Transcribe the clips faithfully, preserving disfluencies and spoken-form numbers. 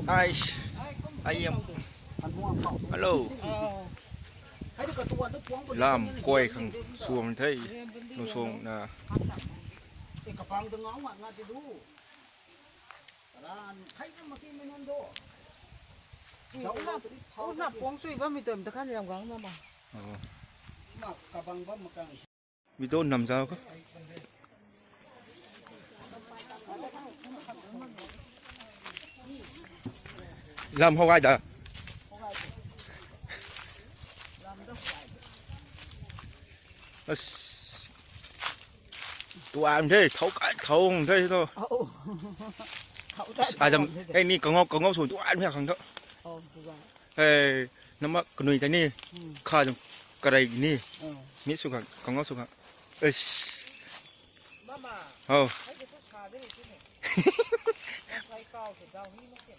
Ai, ai yam. Hello. Lam koi khang suam the. Nusong na. Ran, khai na maki menon do. Ui, u na, u na puang sui bam mi tuam ta khan riam gang na ma. Oh. Ma kabang bam makang. Video nam zau ko. Lam hou gai da. As. Tuan the, thau kai, thau hung the to. Au. Thau kai, adam, thau hung the. Ei ni kangau, kangau su tuan the khang to. Oh, tuan. Ei, nama kanui ta ni. Hmm. Kha jong karai ni. Oh. Ni su khang, kangau su khang. Eish. Mama. Oh. Ai ke tu kha de ni tu ni. Ai kau ke dau ni ma ke.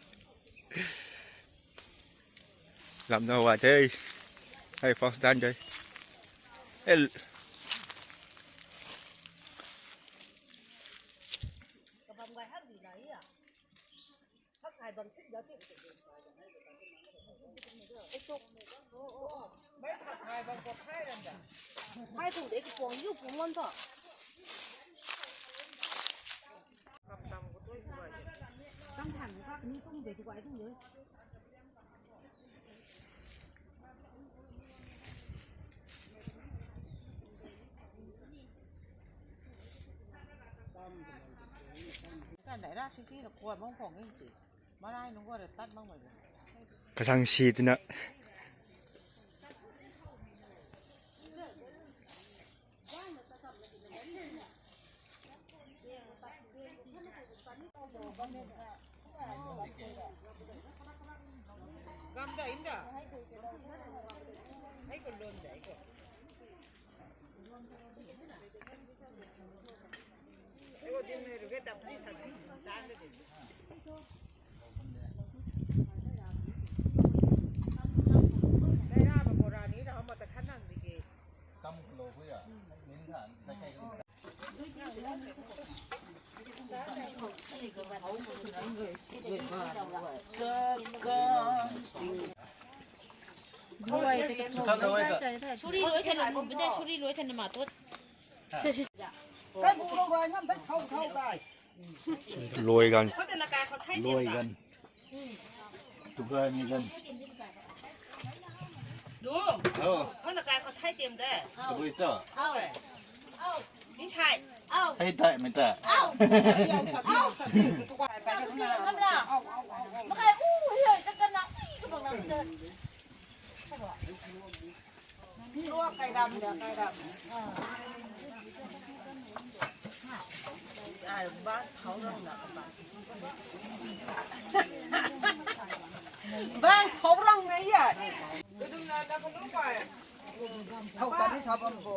Lam na wa the. Ai, first dan de. El. Kasang si twna. Suri loi thei, suri loi thei na ma tot. Loi gan. Loi gan. Tu gan ni gan. Du. Oh. Hana kai ko thai tem de. Kabui cho. Au. Inside. Au. Hei dai mei ta. Au. Au. Makai u hei ka na. Ui ka bang na. Bang khou rang na ya. Thau ta ni sa bam bo.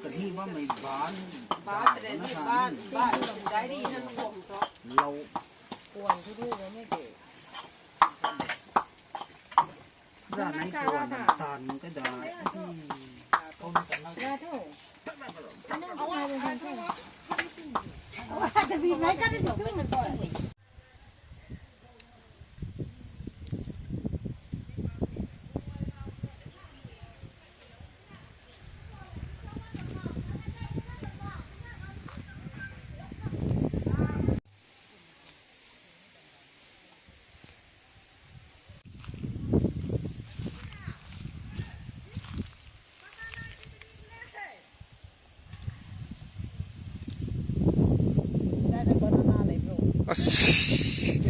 Kani bammei ban, ban, ban, ban, diary na lou. Kuan thu thu na mei de. Ra nai kuan na tan ka da. Kau na tan na. Ra thu. Ana, ana, ana, ana. Wa, tabi mai ka de tu na ko. As.